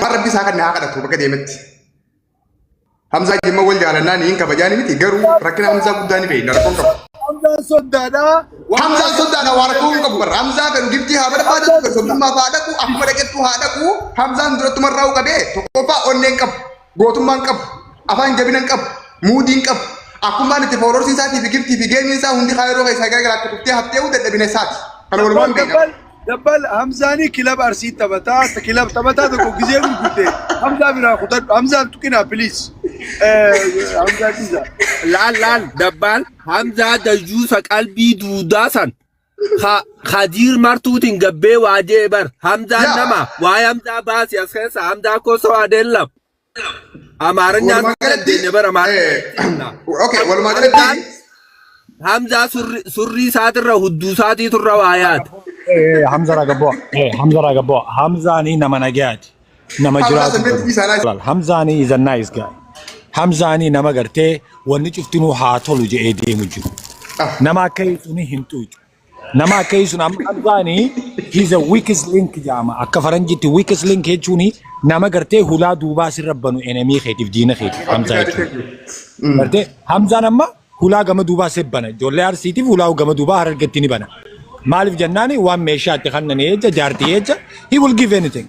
Waan rabbi isaa kanne haa kadhatu bakka deemetti. Hamzaa jimma wal jaalannaa ni hin kabajaani miti garuu rakkina Hamzaa guddaa ni beekna rakkoon qabu. Hamzaan soddaadha. Hamzaan soddaadha waa rakkoo hin qabu barra. Hamzaa fedhu giftii haa barbaadatu fedhu soddummaa haa dhaqu akkuma dhaqettu haa dhaqu. Hamzaan durattumarraa raa'u qabee tokkoffaa onnee hin qabu gootummaa hin qabu afaan jabina hin qabu muudii hin qabu. Akkumaan itti foolorsiin isaatii fi giftii fi geemiin isaa hundi kaayiroo keessaa gara garaatti kuftee haftee dadhabina isaati. Kana walumaan beekna. Dabbal dabbal Hamzaanii kilaba Arsii taphataa kilaba taphataa tokko gizee gurgutte Hamzaa biraa kutadhu Hamzaan tuqinaa please. Hamzaa dhiisa. Laal laal dabbaan Hamzaa dayyuusa qalbii duudaa san Khadiir martuutiin gabbee waajee bar Hamzaan Yaa. nama waa'ee Hamzaa baasi as keessa Hamzaa kosoo adeellam. Amaaranyaan Walumaa galatti dandeenya bara Amaaranyaan. Okay, walumaa galatti Hamzaa surrii isaatirra hudduu isaatiiturra waa yaada. Hamza Ragabo. Hamza Ragabo. Hamzaani nama nagayaati. Nama Hamzaa jiraatu. sanatti isaanaa Hamzaani is a nice guy. Hamzaani nama gartee wanni cuftinuu haa tolu jedhee deemu jiru. Nama akka suni hin xuuxu. Nama akka sun amma Hamzaani he's a weakest link jedhama. Akka faranjitti weakest link jechuun nama gartee hulaa duubaa sirra banu enemy keetiif diina keetiif Hamzaa jechuudha. Gartee Hamzaan amma hulaa gama duubaa sebbana. Ijoollee Arsiitiif hulaa gama duubaa Harargetti ni bana. Maaliif jennaani waan meeshaa itti kannanii jecha jaartii jecha he will give anything.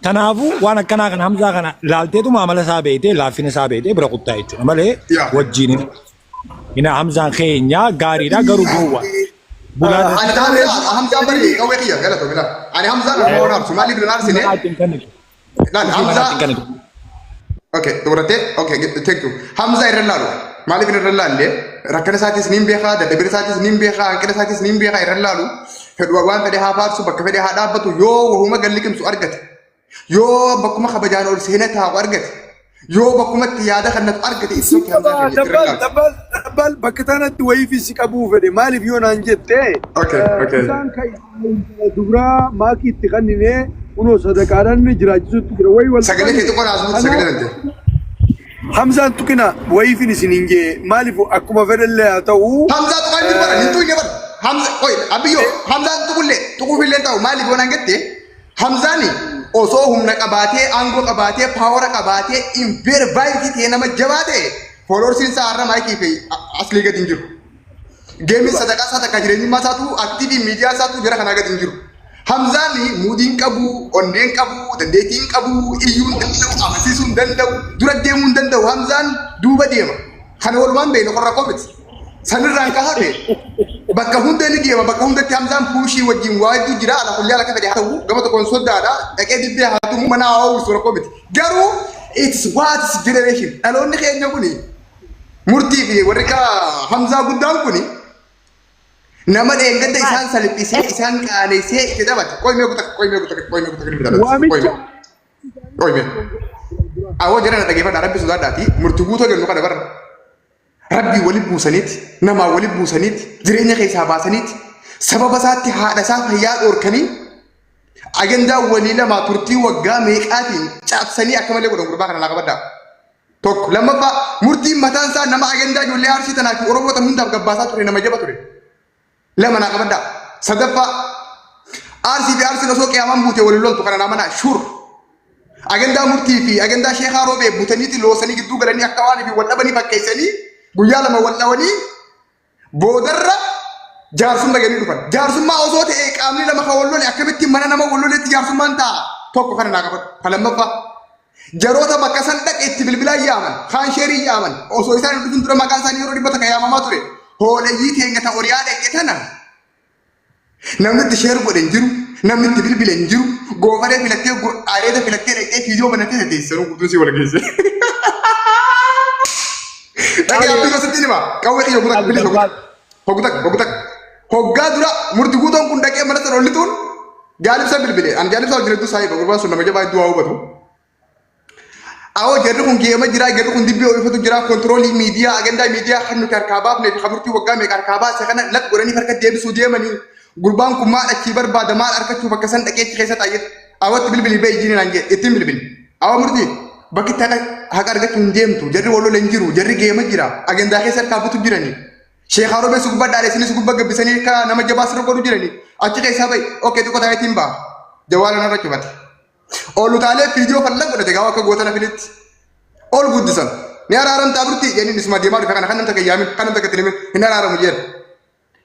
Kanaafuu waan akkanaa kana Hamzaa kana laalteetuma amala isaa beeytee laaffina isaa beeytee bira kuttaa jechuudha malee wajjin ina Hamzaan keenya gaariidha garuu gowwa. Bulaan Ani Hamzaa Hamzaan bari qawwee kiyya galata bila. Ani Hamzaa kan waan aarsu maaliif hin aarsine? Laal Hamzaa. Okay, xumurattee? Okay, thank you. Hamzaa irra laalu. Maaliif irra laalle? Rakkina isaatis niin beekaa, dadhabina isaatis niin beekaa, hanqina isaatis niin beekaa irra laalu. Fedhu waan fedhe haa faarsu, bakka fedhe haa dhaabbatu, yoo wahuma galli qimsu argate, yoo bakkuma kabajaan ol seenee taa'u argate, yoo bakkumatti yaada kannatu argate ibsu Hamzaa keenya irra Dabbal laalu. dabbal dabbal bakka tanatti wayiif si qabuu fedhe maaliif yoo naan jette Okay. isaan kan dubraa maakii itti kanninee kunoo sadaqaadhaan jiraachisutti jira wayi wal Sagalee kee xiqqoo naasuutti sagalee dante. Hamzaan tuqina wayiifin isin hin jee maaliif akkuma fedhallee haa ta'u Hamzaa tuqaan jiru bara hin tuqne bara. Hamza qoy abiyyo Hamzaan tuqullee tuquufillee ta'u maaliif yoo naan jette Hamzaani osoo humna qabaatee aangoo qabaatee power qabaatee invervaayiti ta'e nama jabaa ta'e followersiin isaa har'a maayikii fi aslii gadi hin jiru. Geemiin sadaqaa isaa takka jireenyummaa isaatu active miidiyaa isaatu jara kanaa gadi hin jiru. Hamzaani muudiin qabu, onneen qabu, dandeettiin qabu, iyyuu hin danda'u, amansiisuu hin danda'u, dura deemuu hin danda'u. Hamzaan duuba deema. Kana walumaan beekna qorra miti. Sanirraan ka hafe bakka hunda ni deema bakka hundatti Hamzaan puushii wajjin waa hedduu jira ala kulli ala fedhe haa ta'u gama tokkoon soddaadha dhaqee dibbee haa tumu mana haa uwwisu rakkoo miti. Garuu it's what is generation dhaloonni keenya kuni murtii fi warri ka Hamzaa guddaan kuni nama dheengadda isaan salphisee isaan qaanesee itti taphate qoy mee kutaa qoy mee kutaa qoy mee kutaa ni bitata Waamicha. qoy mee awoo jara na dhageeffadha rabbi sodaadhaati murtii guutoo jennu kana barra rabbii wali buusaniiti namaa wali buusaniiti jireenya keessaa baasaniiti sababa isaatti haadha isaa fayyaa dhoorkanii agendaa walii lamaa turtii waggaa meeqaatiin cabsanii akka malee godhan gurbaa kana naa qabadhaa. Tokko lammaffaa murtiin mataan isaa nama agendaa ijoollee Arsii tanaa fi Oromoo tan hundaaf gabbaasaa ture nama jaba ture. Lama naa qabadhaa. Sadaffaa Arsii fi Arsiin osoo qiyaamaan buute waliin loltu kana naa manaa sure. Agendaa murtii fi agendaa sheekaa roobee butaniiti loosanii gidduu galanii akka waan fi wal dhabanii fakkeessanii guyyaa 2 wal dhawanii boodarra jaarsummaa gadi dhufan. Jaarsummaa osoo ta'e qaamni lama kan wal lole akkamitti mana nama wal loletti jaarsummaan ta'a? Tokko kana naa qabadhu. Kan lammaffaa jaroota bakka san dhaqe itti bilbilaan yaaman, kaan sheerii yaaman, osoo isaan hin dhufin dura maqaan isaanii yeroo 100 yaamamaa ture. Hooleyyii teenya ta oriyaa dhaqe tana namni itti share godhe hin jiru, namni itti bilbile hin jiru, goofaree filattee areeda filattee dhaqxee fiidiyoo banattee teessanuu guutuun si wal geesse. Dhaqee abdii gosa hima qawwee kiyya guutaa bilis hoggutak hoggutak hoggaa dura murti guutoon kun dhaqee mana sana ollituun jaalibsa bilbile an jaalibsa wajjin hedduu saahiba gurbaan sun nama jabaa hedduu waa hubatu. Awoo jarri kun geema jira jarri kun dibbee oofatu jira kontiroolii miidiyaa agendaa miidiyaa kan nuti harkaa baafnee fi murtii waggaa meeqa harkaa baase kana lak godhanii harka deebisuu deemanii gurbaan kun maal achii barbaada maal argachuu bakka san dhaqee achi keessa taa'ee awwaatti bilbilii ba'e ijjiin naan jedhe ittiin bilbili. Awwa murtii bakki itti haqa argachuu hin deemtu jarri wal lola hin jiru jarri geema jira agendaa keessa harkaa butu jiranii. Sheekh Harobee si gubbaa dhaadheessanii si gubbaa gabbisanii akka nama jabaa sirra godhu jiranii achi keessaa ba'i okay xiqqoo taa'eetiin ba'a jawaala narra cufate. Ol utaalee viidiyoo fallan godhate gaafa akka goota nafilitti. Ol guddisan. Ni araaramtaa turti jedhanii isuma deemaa dhufe kana kan namta kayyaamin kan namta kattinime hin araaramu jedhan.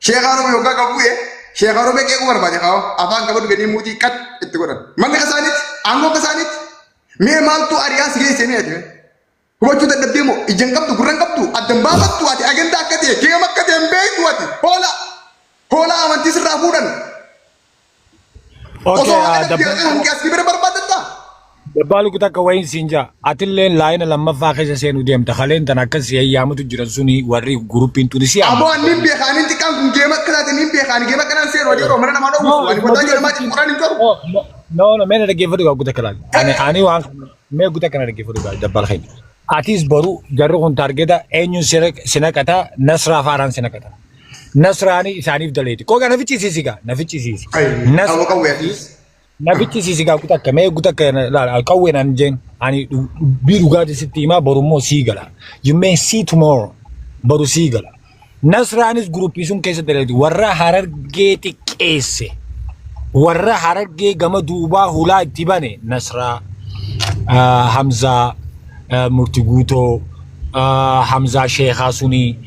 Sheekhaa Roobee hoggaa qabu bu'e Sheekhaa Roobee qeequu barbaade kaawwa afaan qabatu gadi muutii qat itti godhan. Manni kasaanitti aangoo kasaanitti mee maaltu ari'aa si geesse mee ati mee? Hubachuu dadhabdee moo ija hin qabdu gurra hin qabdu addan baafattu ati agendaa akka ta'e geema akka ta'e hin beektu ati hoolaa hoolaa amantii sirraa fuudhan. Okay, Osoo haqa dabbaa dhabdee hanqee asii bira barbaadatta. Dabbaalu takka wayiin siin jaa. Atilleen laayina lammaffaa keessa seenuu deemta. Kaleen tan akkas si eeyyaamutu jiran suni warri guruppiin tuni si Aboo yaamatu. ani hin beeka ani xiqqaan kun geema akka taate hin beeka ani geema akkanaan seenu ani yeroo mana namaa No, dhoowwisu ani isuma waldaa dura jedhamaa sitti qoraan hin qabu. No, no, no, no, mee na dhaggeeffadhu gaa guuta kalaal. Ani waan mee guuta kana dhaggeeffadhu gaa dabbal keenya. Atis boru jarri kun targeta eenyuun si naqata Nasraa Faaraan si naqata. Nasraani isaaniif daleeti. Koo gaa na ficcisiisi gaa na ficcisiisi. Aboo qawwee atis. Na ficcisiisi gaa guuta akka mee guuta akka laala qawwee naan jeen ani dubbii dhugaatii sitti himaa boru immoo sii gala. You may see tomorrow boru sii gala. Nasraanis guruppii sun keessa daleeti warra Harargee xiqqeesse. Warra Harargee gama duubaa hulaa itti bane Nasraa, Hamzaa, Murti Guutoo, Hamzaa Sheekaa suni,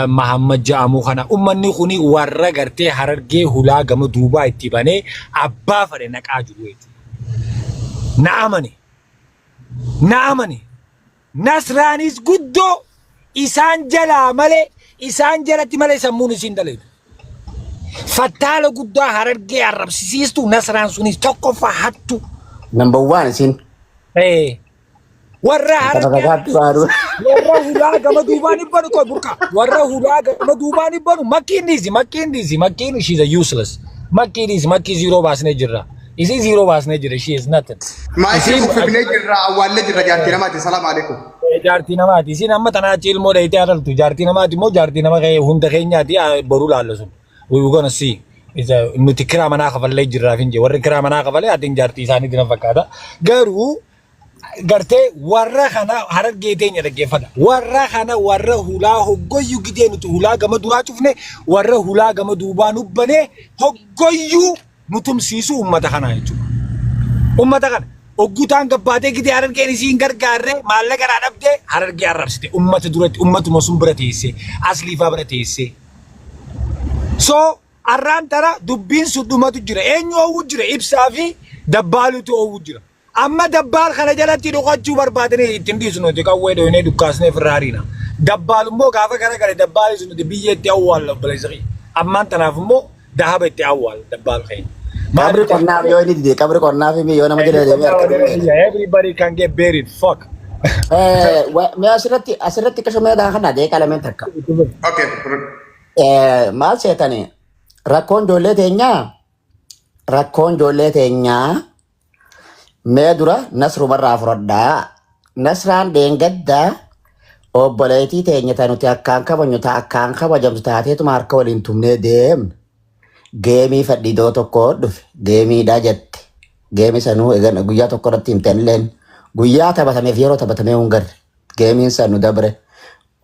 Mahammad ja'amu kana ummanni kuni warra gartee Harargee hulaa gama duubaa itti banee abbaa fedhe naqaa jiru jechuudha. Na amani. Na amani. Nasraanis guddoo isaan jalaa malee isaan jalatti malee sammuun isiin daleetu. Fattaala guddaa Harargee arrabsisiistu Nasraan sunis tokkoffaa hattu. Number one isin. Warra Harargee Ragaatti baaduu. Warra hulaa gama duubaan hin banu qoy burqa. Warra hulaa gama duubaan hin banu makkiin dhiisi makkiin dhiisi makkiin she's a useless. Makkii dhiisi makkii zero baasnee jirra. Isii zero baasnee jira she is nothing. Maayikii Isiin uffifnee jirra awwaallee jirra jaartii namaati salaam alaikum. Jaartii namaati. Isiin amma tanaa achi ilmoo dheeyitee halaltu. Jaartii namaati immoo jaartii nama kee hunda keenyaati boruu laalla sun. We were gonna see. Isa nuti kiraa manaa kafallee jirraaf hin jee. Warri kiraa manaa kafalee atiin jaartii isaaniitti na fakkaata. Garuu gartee warra kana Harargee teenya dhaggeeffadha. Warra kana warra hulaa hoggoyyuu gidee nuti hulaa gama duraa cufne warra hulaa gama duubaa nu banee hoggoyyuu nu tumsiisu uummata kanaa jechuudha. Uummata kana oggutaan gabbaatee gidee Harargeen isii hin gargaarre maallaqa irraa dhabdee Harargee arrabsite uummata duratti uummatuma sun bira teessee asliifaa bira teessee. So arraan tara dubbiin sun dhumatu jira. Eenyu oowwu jira? Ibsaa fi dabbaalutu oowwu jira. Amma dabbaal kana jalatti dhokachuu barbaadanii ittiin dhiisu nuti qawwee dhoynee dukkaasnee ofirraa ariina. Dabbaal immoo gaafa gara gale dabbaalis nuti biyya itti awwaalla obboleessa kiyya. Ammaan tanaaf immoo dahaba itti awwaalla dabbaal keenya. Qabri qonnaaf yoo inni dide qabri qonnaaf himi yoo nama jala deemee harka deemee. Everybody can get buried. Fuck. Mee asirratti akkasuma mee kana deeqa lameen takka. Okay. Maal seetani rakkoon ijoollee teenyaa mee dura Nasrumarraa fudhadhaa. Nasraan dheengaddaa obboleettii teenya ta nuti akkaan kabajnu ta akkaan kabajamtu taateetuma harka waliin tumnee deemna. Geemii fadhidoo tokko dhufe geemiidha jette. Geemii sanuu egan guyyaa tokko irratti himtan illeen guyyaa taphatameef yeroo taphatamee hin garre. Geemiin san nu dabre.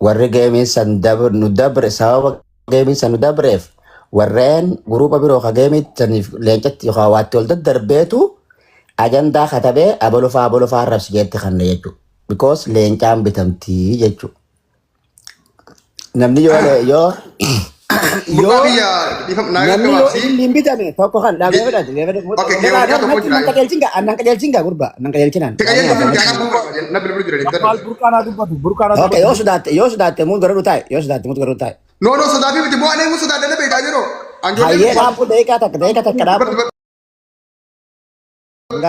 Warri geemiin san nu dabre sababa geemiin san nu dabreef warreen guruupa biroo ka geemii saniif leencatti yookaan waatti ol daddarbeetu ajandaa katabee abalufaa abalufaa arrabsi jetti kanna jechuudha. Because leencaan bitamtii jechuudha. Namni yoo yoo Burqaa yoo biyya dhiifama naa namni yoo gabaabsi. ililliin bitame tokko kan dhaabee fudhate. Okay, keewwan tokko jira. Nan qajeelchinga nan qajeelchinga gurba nan qajeelchinaan. Ti qajeelcha fi jaaqaa bu'uura na bilbilu jira Dabbaal burqaanaa dubbatu burqaanaa Okay, dubbatu. yoo sodaatte muun garuu taa'e yoo sodaatte muun garuu taa'e. No no sodaa fi miti bu'aan eegu sodaa dhala beekaa jiru. Anjoollee Hayyee dhaabu daqiiqaa takka dhaabu.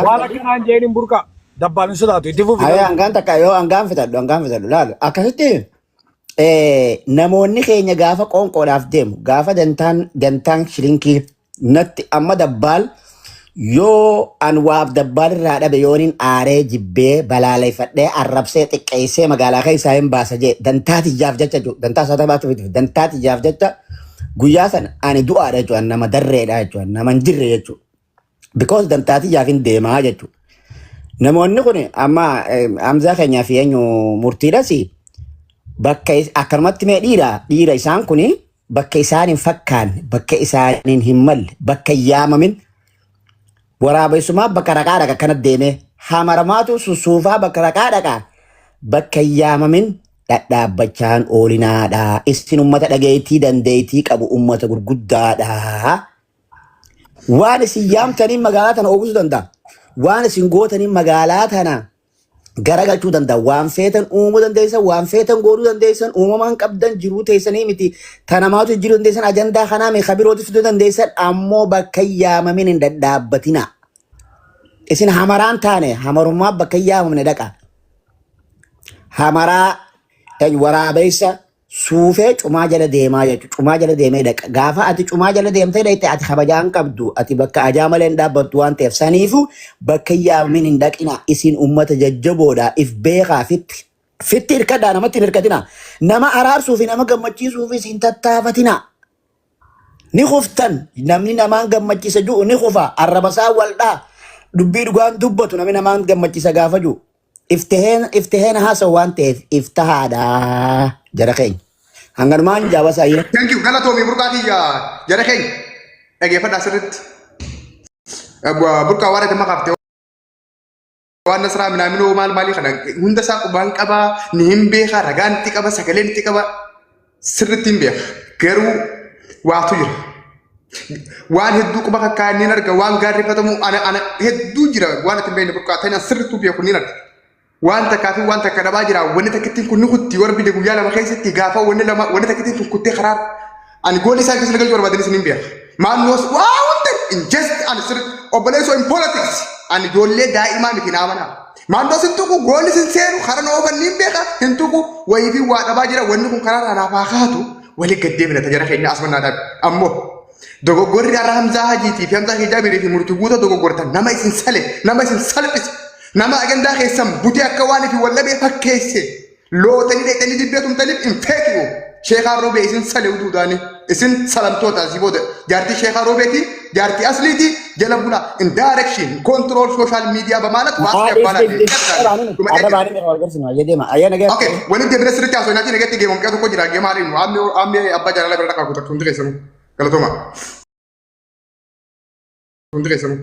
Waan akkanaan jeeniin burqaa. Dabbaal hin sodaatu itti fufi. Hayyee hangaan takka yoo hangaan fitadhu laalu akkasitti namoonni keenya gaafa qoonqoodhaaf deemu gaafa dantaan shilinkii natti amma dabbaal yoo an waaf dabbaal irraa dhabe yooniin aaree jibbee balaaleffadhee arrabsee xiqqeessee magaalaa keessaa hin baasa jee dantaa tiyyaaf jecha jechuudha. Dantaa isaa taphachuuf dantaa tiyyaaf jecha guyyaa sana ani du'aadha jechuudha, nama darreedha jechuudha, nama hin jirre jechuudha. Because dantaa tiyyaaf hin deemaa jechuudha. Namoonni kun amma Hamzaa keenyaa fi eenyu murtiidhas bakka akkanumatti mee dhiira isaan kun bakka isaan hin fakkaanne bakka isaaniin hin malle bakka hin yaamamin. Waraabessumaa bakka raqaa dhaqa kana deemee hamaramaatu sussuufaa bakka raqaa dhaqa bakka hin yaamamin dhadhaabbachaan oolinaadha. Isin ummata dhageettii dandeettii qabu ummata gurguddaadha. Waan isin yaamtaniin magaalaa tana oofisuu danda'a. Waan isin gootaniin magaalaa tana garagalchuu danda'a. Waan feetan uumuu dandeessan, waan feetan godhuu dandeessan, uumamaan qabdan jiruu teessanii miti. Tanamaatu jiruu dandeessan, ajandaa kanaa mi kabirootti fiduu dandeessan, ammoo bakka hin yaamamin hin dhadhaabbatina. Isin hamaraan taane hamarummaa bakka hin yaamamne dhaqa. Hamaraa waraabeessa suufee cumaa jala deemaa jechuudha. Cumaa jala deemee dhaqa. Gaafa ati cumaa jala deemtee dhaqxe ati kabajaa hin qabdu. Ati bakka ajaa malee hin dhaabbattu waan ta'eef. Saniifuu bakka hin yaamamin hin dhaqina. Isin ummata jajjaboodha. If beekaa fitti. Fitti hirkadhaa namatti hin hirkatina. Nama araarsuu fi nama gammachiisuufis hin tattaafatina. Ni kuftan namni namaan gammachiisa jiru ni kufa. Arrabasaa waldhaa. Dubbii dhugaan dubbatu namni namaan gammachiisa gaafa jiru. Iftiheen haasa'u waan ta'eef iftahaadha jara keenya. Hanganumaan jaabasaa jira. Thank you. Galatoomii burqaa kiyya jara keenya. Dhageeffadhaa sirriitti. Burqaa waan ati maqaaftee waan nasraa minaaminoo maal maalii kana hunda isaa qubaan qabaa ni hin beekaa ragaan itti qaba sagaleen itti qaba sirriitti hin beeka. Garuu waatu jira. Waan hedduu quba kakkaa'an niin arga waan gaarrifatamu ana ana hedduu jira waan ati hin beekne burqaa ta'in sirrittuu beeku niin arga. Waan takkaa fi waan takka dhabaa jira wanni takkittiin kun ni kutti warra biyya guyyaa 2 keessatti gaafa wanni lama wanni takkittiin tun kuttee karaa ani goolii isaan keessa galchuu barbaadanis niin beeka. Maannoos waa hunda in just ani sirriitti obboleessoo in politics ani ijoollee daa'imaa miti naa manaa. Maannoos hin tuqu goolli sin seenu karaa na oofan niin beeka hin tuqu wayii fi waa dhabaa jira wanni kun karaa naaf haa kaatu wali gad deemina ta jara keenya asuma naa dhaabi. Ammoo dogoggorri har'a Hamzaa Hajiitii fi Hamzaa Hijaabirii fi murtii guutuu dogoggortan nama isin sale nama isin salphise nama agandaa keessan butee akka waan ifi wallabee fakkeesse lootanii dheexanii dibbee tumtaniif hin feetu. Sheekaa Roobee isin sale uduudaani isin salamtoota asii booda jaartii Sheekaa Roobeeti jaartii asliiti jala bulaa in direction control social media በማለት Okay, walitti deebinee sirriitti haasofnaa naatii nagatti geemam qe'ee tokko jira geemaa haadha himu ammi ammi abbaa jaalala bira dhaqaa kutattu hundi keessanuu galatooma. Hundi keessanuu.